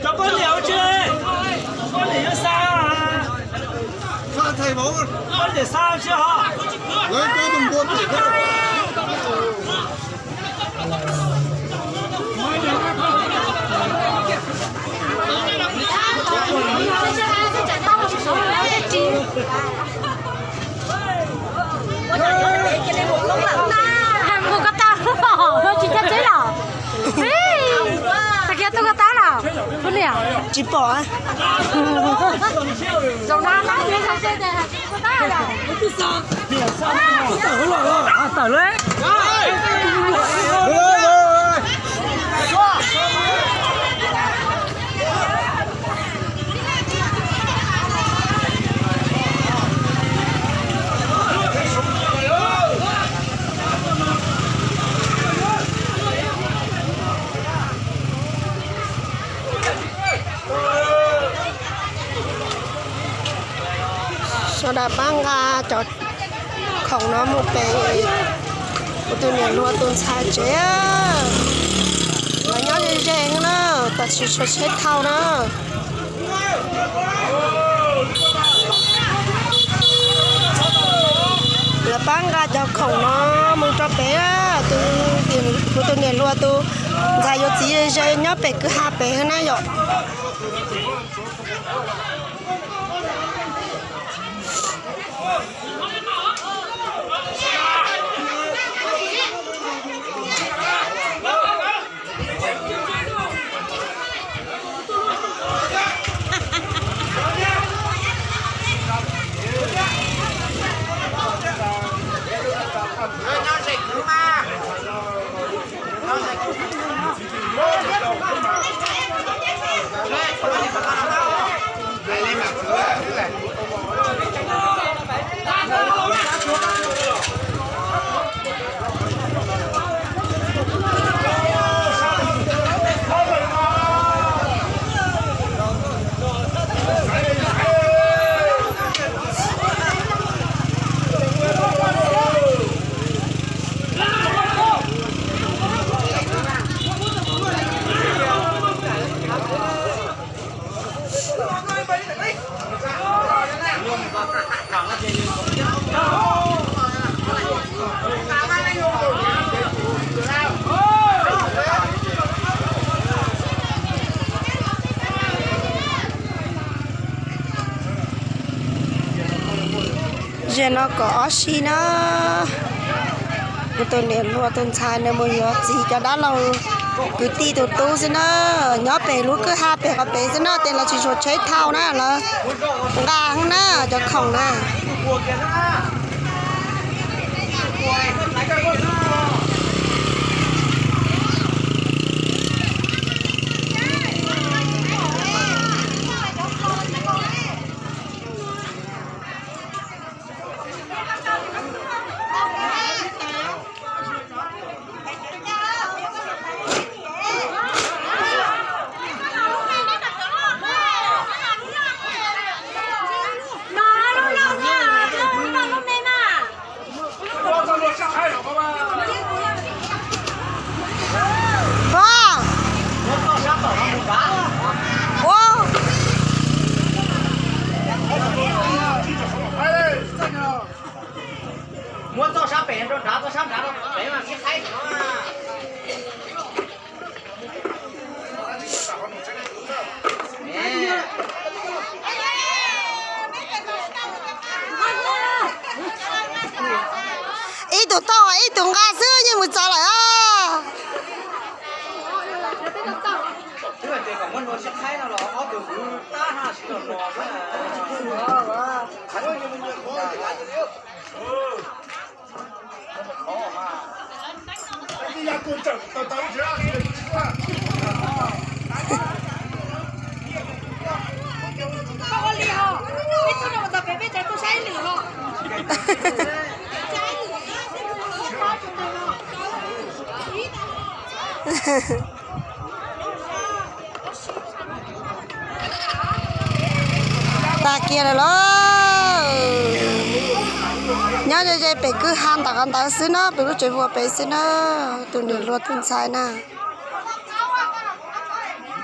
Cov poj niam ua tsi, poj niam yuav xa, poj niam xa tsi ho. Mus ko tau, tsis caj tseb los. Tag kiag tuaj ko tau los, tsis pom. Tawm lawm. Sawv daws pab nqa cov khoom no mus pem kuv tus niam hluas tus ntxhais tsev. Lawv nyob ze ze na, tam sim tsheb tsheb thauj na. Lawv pab nqa cov khoom no mus rau pem, kuv tus niam hluas tus ntxhais yuav txiv ze ze nyob pem kwj ha pem na yom. Zaum no kaum ob si na, kuv tus niam hluas tus ntxhais nws mus yuav txiv cov dab laug kwv tij tus tub xwb na, nyob pem lub kwj ha pem qhov pem xwb na, ces lawv tsis tshua tsheb thauj na, lawv nqa na cov khoom na. Muab txoj sab pem rau nrad, txoj sab nrad rau pem mas sib qhaib. Ib tug tau ib tug nqa xwb yeej mus txog lawm os. Tag kiag lawm lauj. Nyob ze ze pem kwj ha ntawm qhov ntawd xwb na, pem lub tsev vuas pem xwb na, tus niam hluas tus ntxhais na.